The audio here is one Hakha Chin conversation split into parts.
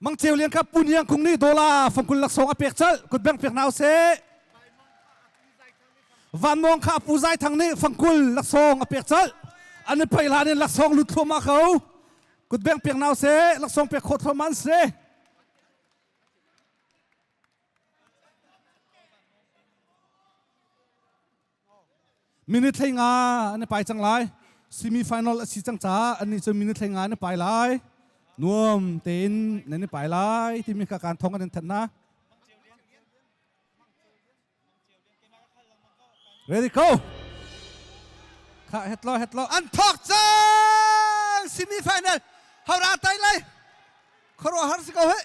Mang Ceu Lian kha Pu Niang Kung nih dola fangkul laksawng a pek colh. Kut beng pek hna usih. Van Mawng kha Pu Zai Thang nih fangkul laksawng a pek colh. An i paih hlan in laksawng lut thluahmah ko. Kut beng pek hna usih. Laksawng pek khawh thluahmah an si. Minute hlei nga an i pai cang lai. Semi final a si cang caah annih cu minute hlei nga an i pai lai. Nuam tein nan i pai lai timi kha kaan thong an in thanh hna. Ready go. Kha het lo het lo. An thawk cang semi final hora tai lai khuaruahhar si ko he.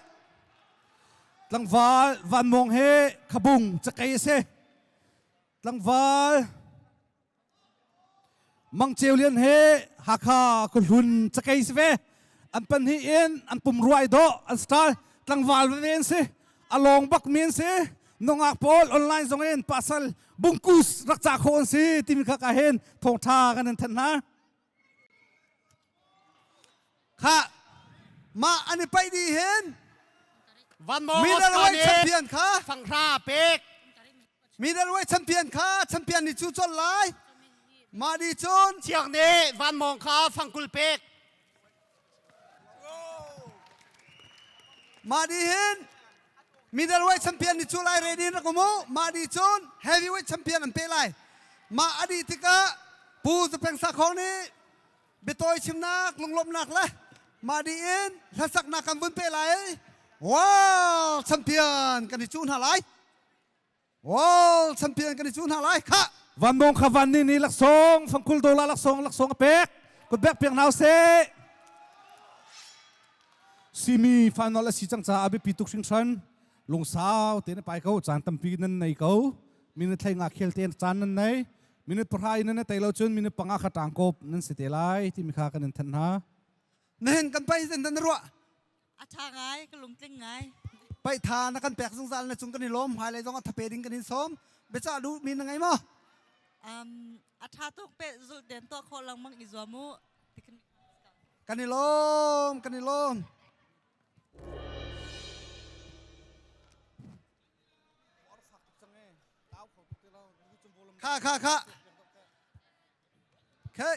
Tlangval Van Mawng he khabung cakei a si. Tlangval Mang Ceu Lian he Hakha khuahlun cakei si ve. An pan hi in an pum ruai dawh an style tlangval veve an si. A lawng bak mi an si. Nungak pawl online zong in pasal bungkus rak ca khawh an si timi kha ka hin thawngtha kan in thanh hna. Kha mah an i paih dih hin Van Mawng middleweight champion kha fanghra pek middleweight champion kha champion ni cu chol lai mah di cun Chiak nih Van Mawng kha fangkul pek mah di hin middleweight champion ni cu lai ready rak um u mah di cun heavyweight champion an pe lai mah adi tikah Pu Zapeng Sakhong nih biatawi chimnak lunglawmhnak le mah dih in hlasaknak kan vun pe lai World champion kan i cuh hna lai World champion kan i cuh hna lai kha Van Mawng kha van ni ni laksawng fangkul dola laksawng laksawng a pek kutbek piak hna usih simi final a si cang caah a biapi tuk hringhran lungsau tein pai ko caan tampi nan nei ko minute thlei nga khel te caan nan nei minute pahra in nan tei lo cun minute panga kha ṭang kop nan si te lai timi kha kan in thanh hna. Nihin kan pai zen dan ruah. A ṭha ngai, ka lungtling ngai. Pai tha na kan pek zungzal na cung kan i lawm hmailei zong a thape ding kan in sawm. Biacah duh mi na ngei maw? Um, a ṭha tuk pe zulh den tuah khawh lengmang i zuam u. Kan i lawm, kan i lawm. Kha kha kha. Okay.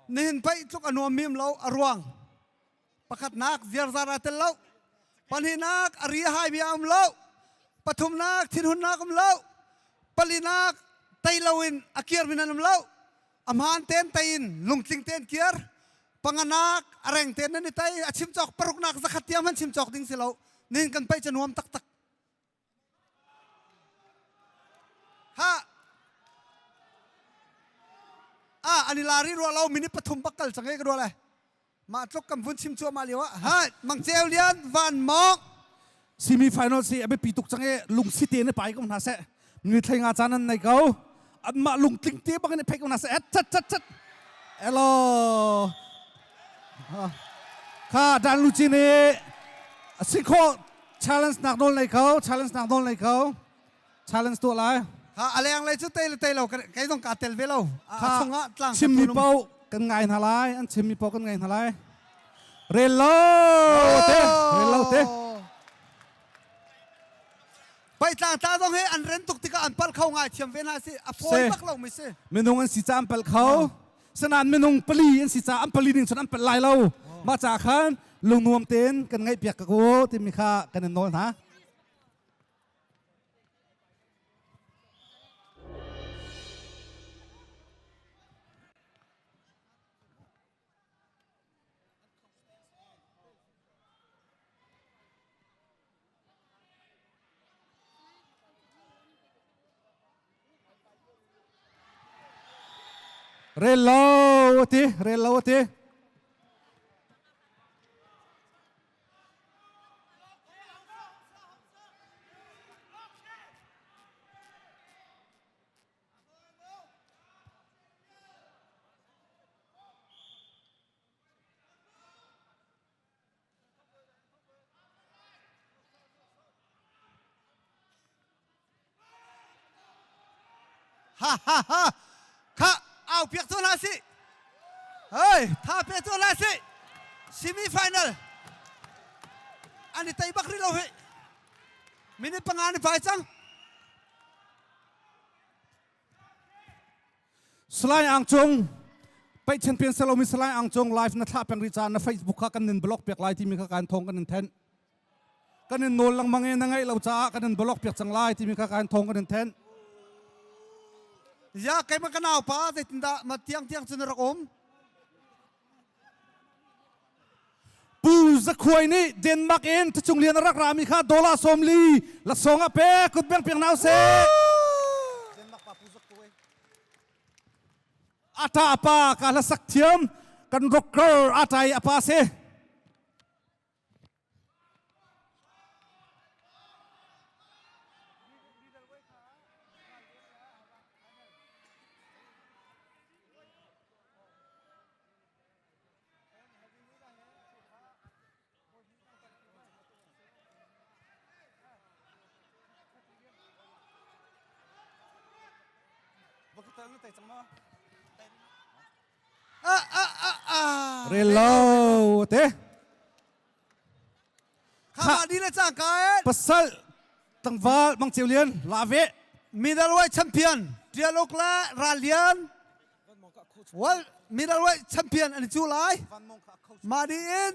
Nihin paih tluk a nuam mim lo a ruang. Pakhatnak ziarzar a tel lo. Pahnihnak a ri a hai mi a um lo. Pathumnak thinhunnak um lo. Palinak tei loin a kir mi nan um lo. A hmaan ten tei in lungtling ten kir. Panganak a reng ten nan i tei. A chim cawk paruknak zakhat tiang hman chim cawk ding si lo. Nihin kan paih cu nuam taktak. Ha ah ani lari rua lo minute pathum bak kal cang e ka rua le mah tluk kan vun chim cuahmah lio ah ha Mang Ceu Lian Van Mawng semi final si a biapi tuk cang e lungsi te ne pai ko hna seh ni thlei nga caan an nei ko anmah lungtling te bang in phei ko hna seh chat chat chat elo kha Dan Lu Cin i sikho challenge nak nawl nei ko challenge nak nawl nei ko challenge tuah lai ha aleng lei cu tei le tei lo kei zong ka tel ve lo a chungah tlang chimmi pau kan ngai hna lai an chimmi pau kan ngai hna lai rel lo te rel lo te Pai tlang tla zong hi an ren tuk tikah an pal kho ngai thiam ve hna si a fawi bak lo mi si minung an si ca an pal kho sanan minung pali an si ca an pali ning cun an pal lai lo mah ca khan lungnuam tein kan ngaih piak ka ko timi kha kan in nawl hna Rel lo a ti, rel lo a ti. Ha ha ha kha au piak tu hna si hey tha pe tu hna si semi final. An i tei bak rih lo hi. Minute panga ni fai cang. Salai Ang Cung Paih champion salomi Salai Ang Cung live na thlah peng ri caan na Facebook kha kan nin block piak lai timi kha kan thong kan in then. Kan in nawl lengmang i na ngaih lo caah kan in block piak cang lai timi kha kan thong kan in then. Ya keimah ka nau pa zeitindah ma tiang tiang cun rak um. Pu Zakhuai nih Denmark in Thacung Lian a rak rami kha dollar 40 laksawng a pek kut beng piak nau seh. Ata apa ka hlasak thiam kan rocker atai apa se. Rel lo te. Kha di le cang ka eh. Pasal tlangval Mang Ceu Lian la ve. Middleweight champion Tial Uk le Ral Lian. World middleweight champion an cu lai. Mah di in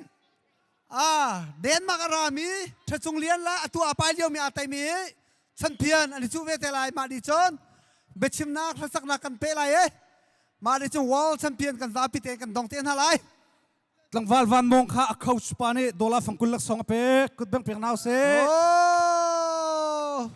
ah Denmark a rami Thacung Lian le atu a pai lio mi a taimi champion an cu ve te lai. Mah di cun biachimnak hlasaknak kan pe lai e. Mah di cun world champion kan zapi te kan dong te hna lai. Tlangval Van Mong kha a coach pa nih dollar fangkul laksawng a pek. Kut beng pek nau seh. Oh!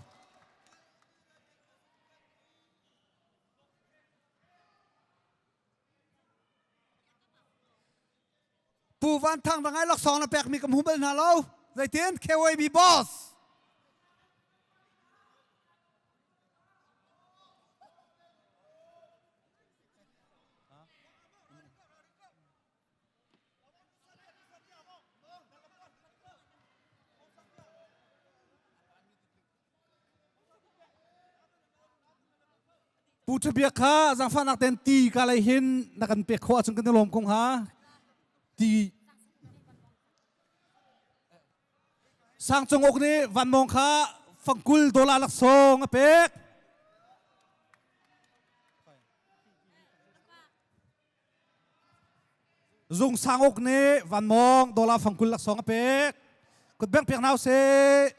Pu Van Thang rangai laksawng na pekmi ka hmu bal hna lo. Zeitin KYB boss. Pu Tha Biak kha zaangfahnak ten ti ka lei hin na kan pek khawh ahcun kan i lawm ko hnga. Ti Sangcung uk nih Van Mawng kha fangkul dollar laksawng a pek. Zung Sanguk nih Van Mawng dollar fangkul laksawng a pek. Kutbeng pek hna usih.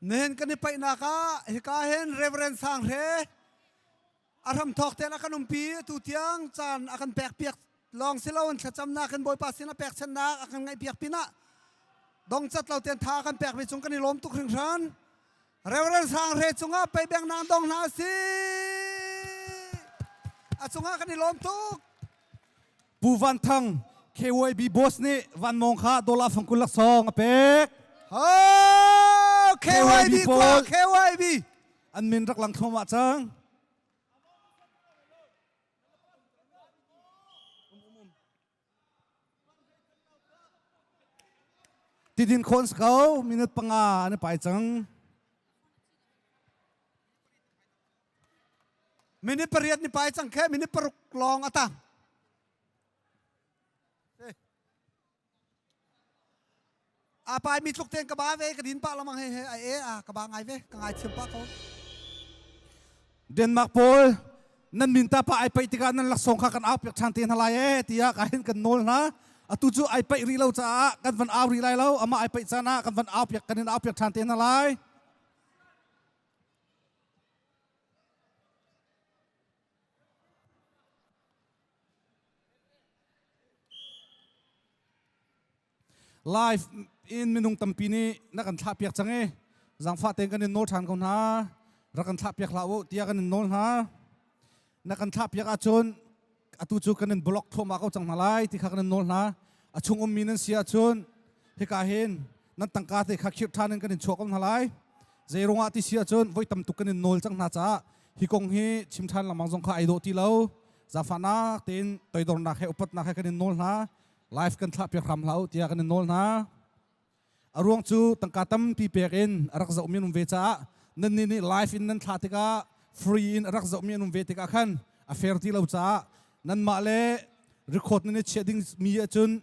Nihin kan i paihnak ah hika hin Reverend Sang Hre a hramthawk tein a kan umpi tu tiang caan a kan pek piak lawng si loin thlacamnak in Bawipa sin a pekchanhnak a kan ngaih piak pinah dongcat lo tein tha a kan pekmi cung kan i lawm tuk hringhran. Reverend Sang Hre cungah pei beng nang dong hna si. A cungah kan i lawm tuk. Pu Van Thang KYB boss nih Van Mawng kha dollar fangkul laksawng a pek. Oh, KYB kwa KYB. An min rak lang thluahmah cang. Tidin khawn si ko minute panga an i pai cang. Minute pariat ni pai cang khe minute paruk lawng a tang. A pai mi tluk ten ka ba ve ka din pa lamang he he a e a ka ba ngai ve ka ngai thiam pa ko. Denmark pawl nan min ta pa ai paih tikah nan laksawng kha kan au piak ṭhan te hna lai e tiah ka hin kan nawl hna. Atu cu ai paih rih lo caah kan van au rih lai lo. Amah ai paih caan ah kan van au piak kan in au piak ṭhan te hna lai. Live in minung tampi nih na kan thlah piak cang i zaangfah tein kan in nawl ṭhan ko hna. Rak kan thlah piak hlah u tiah kan in nawl hna. Na kan thlah piak ahcun atu cu kan in block thluahmah ko cang hna lai ti kha kan in nawl hna. A chung ummi nan si ahcun hika hin nan tangka te kha khirh ṭhan in kan in chuah ko hna lai. Zei ruangah ti si ahcun voi tam tuk kan in nawl cang hna caah hi kong hi chim ṭhan lengmang zong kha ai dawh ti lo. Zaangfahnak tein toidornak he upatnak he kan in nawl hna. Live kan thlah piak hram hlah u tiah kan in nawl hna. A ruang cu tangka tampi pek in a rak zohmi an um ve caah. Nan nih nih live in nan thlah tikah free in a rak zohmi an um ve tikah khan a fair ti lo caah nanmah le record nan i chiah ding mi ahcun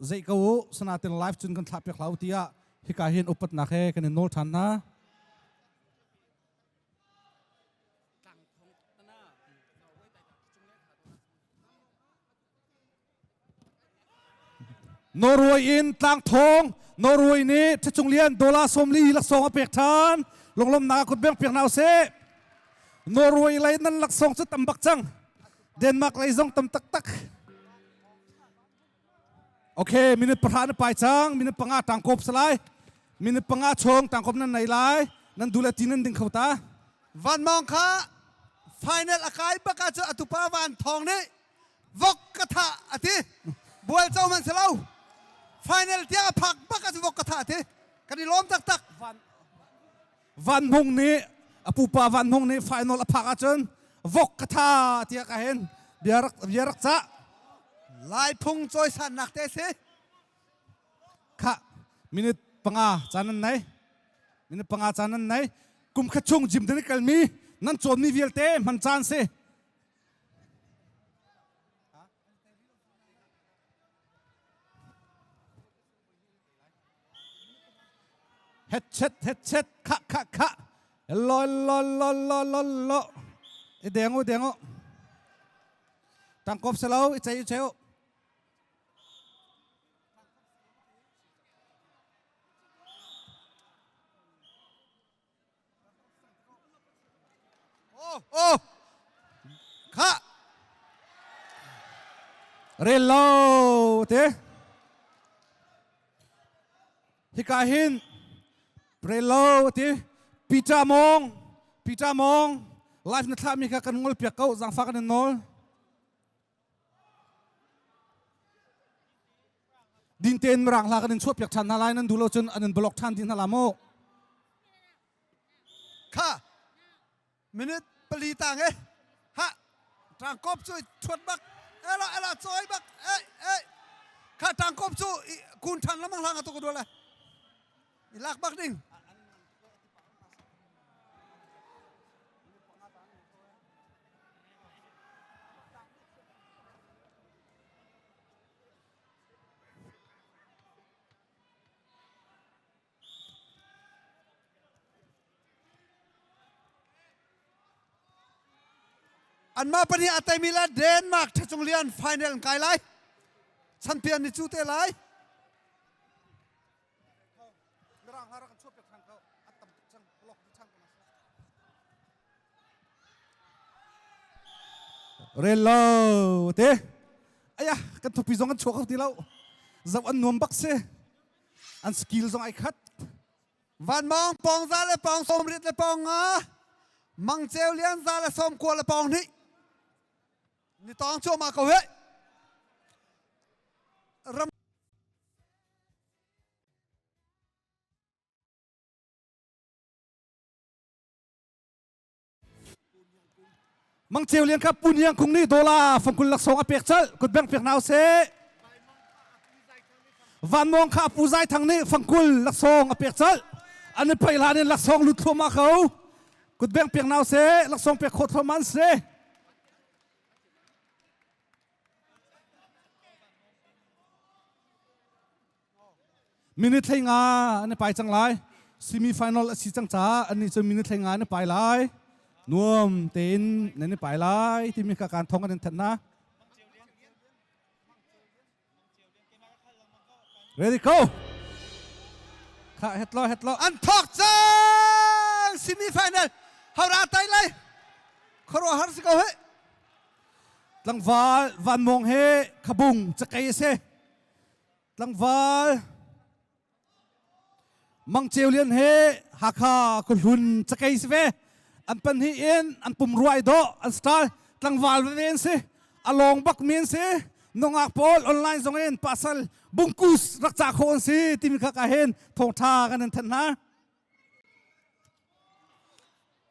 zei ko u sanatin live cun kan thlah piak hlah u tiah hika hin upatnak he kan in nawl ṭhan hna. Norway in tlangthong Norway nih Thachung Lian dollar 40 laksawng a pek ṭhan. Lunglawmnak kut beng piak hna usih. Norway lei nan laksawng cu tam bak cang. Denmark lei zong tam taktak. Okay, minute 10 na pai cang. Minute 5 tangkop salai. Minute 5 chung tangkop nan nei lai. Nan dule ti nan ding kho ta. Van Mawng kha final a kai bak ah cu atupa Van Thawng nih vok ka thah a ti. Bual co man si lo. Final tiang a phak bak ah cu vok ka thah a ti. Kan i lawm taktak. Van Hmung nih a pupa Van Hmung nih final a phak ahcun vok ka tha tiah ka hen bia rak bia rak cah. Lai phung cawisannak te si. Kha minute 5 caan nan nei. Minute 5 caan nan nei. Kum khat chung gym den kalmi nan cawnmi vialte hman caan si. Headset headset kha kha kha lo lo lo lo lo lo i deng u deng u tangkop selo i chei u chei u Oh, oh. Kha. Rel lo te. Hika hin rel lo ti Peter Mong Peter Mong live na thlah mi kha kan ngol piak ko zangfa kan in nawl. Din tein mirang hla kan in chuah piak ṭhan hna lai nan duh lo cun an in block ṭhan dih hna la mu. Kha minute 4 tang e ha tangkop cu chuat bak ela ela choi bak e e kha tangkop cu kun ṭhan lamang hlang atu ko dole i lak bak ding. Anmah pahnih a teimi le Denmark Thacung Lian final an kai lai. Champion ni cu te lai. Rel lo te. Aya kan thupi zong an chuak kho ti lo. Zoh an nuam bak si. An skill zong ai khat. Van Mawng pawng za le pawng 80 le pawng 5 Mang Ceu Lian za le 90 le pawng 2 ni tawng cuahmah ko he ram Mang Ceu Lian kha Pun Iang Kung nih dola fangkul laksawng a pek colh kut beng pek nau seh. Van Mawng kha Pu Zai Thang nih fangkul laksawng a pek colh. An i pei hlan in laksawng lut thluahmah ko. Kut beng pek nau seh laksawng pek khawh thluahmah an si. Minute 15 an i pai cang lai. Semi final a si cang caah annih cu minute 15 an i pai lai. Nuam tein nan i pai lai timi kha kaan thong an in thanh hna. Ready go. Kha het lo het lo. An thok cang semi final hora tai lai khuaruahhar si ko he. Tlangval Van Mong he khabung cakei a si. Tlangval Mang Ceu Lian he Hakha khuahlun cakei si ve. An pahnih in an pumrua ai dawh, an style tlangval veve an si. A lawng bak mi an si. Nungak pawl online zong in pasal bungkus rak ca khawh an si timi kha ka hin thawngtha kan in thanh hna.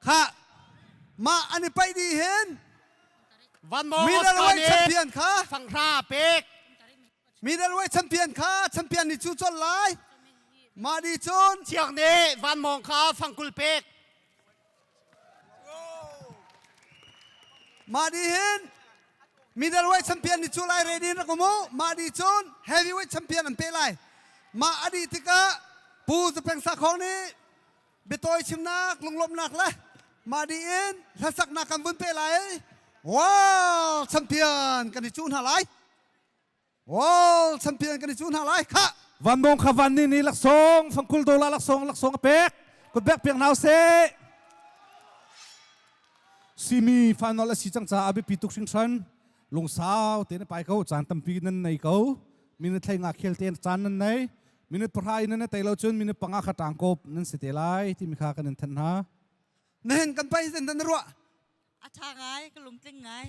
Kha mah an i paih dih hin Van Mawng middleweight champion kha fanghra pek middleweight champion kha champion ni cu chol lai mah ni cun Chiak nih Van Mawng kha fangkul pek. Mah di hin middleweight champion ni cu lai ready rak um u. Mah di cun heavyweight champion an pe lai. Mah a dih tikah Pu Zupeng Sakhong nih biatawi chimnak lunglawmhnak le mah dih in hlasaknak kan vun pe lai. World champion kan i cuh hna lai. World champion kan i cuh hna lai. Khah! Van Mong kha van ni ni laksawng fangkul dola laksawng laksawng a pek kut bek piak hna usih. Simi final a si cang caah a biapi tuk hringhran lungsau tein a pai ko caan tampi nan nei ko minute thlei nga khel te caan nan nei minute pahra in nan tei lo cun minute panga kha tang kop nan si te lai timi kha kan in thanh hna. Nihin kan pai zen na ruah. A ṭha ngai, ka lungtling ngai.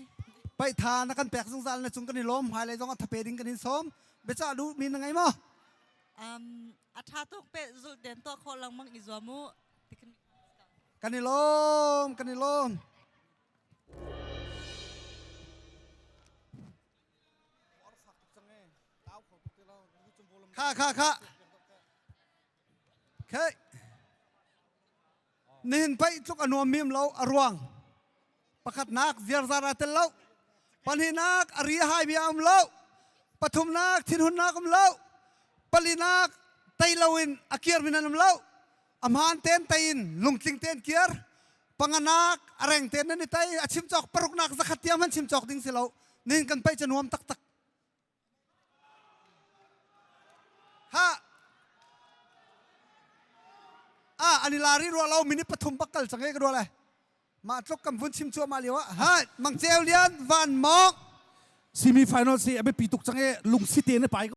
Paih tha na kan pek zungzal na cung kan i lawm hmailei zong a thape ding kan in sawm. Biacah duh mi na ngei maw? Um, a ṭha tuk pe zulh den tuah khawh lengmang i zuam u. Kan i lawm, kan i lawm. Kha kha kha. Okay. Nihin paih tluk a nuam mim lo a ruang. Pakhatnak ziarzar aa tel lo. Pahnihnak a ri a hai mi a um lo. Pathumnak thinhunnak um lo. Palinak tei loin a kir mi nan um lo. A hmaan tein tei in lungtling tein kir. Panganak a reng tein nan i tei. A chim cawk paruknak zakhat tiang hmanh chim cawk ding si lo. Nihin kan paih cu nuam taktak. Ha ah an i la rih rua lo minute pathum bak kal cang e ka rual e mah tluk kan vun chim cuahmah lio ah ha Mang Ceu Lian Van Mawng Semi final si a biapi tuk cang e lungsi te na pai ko.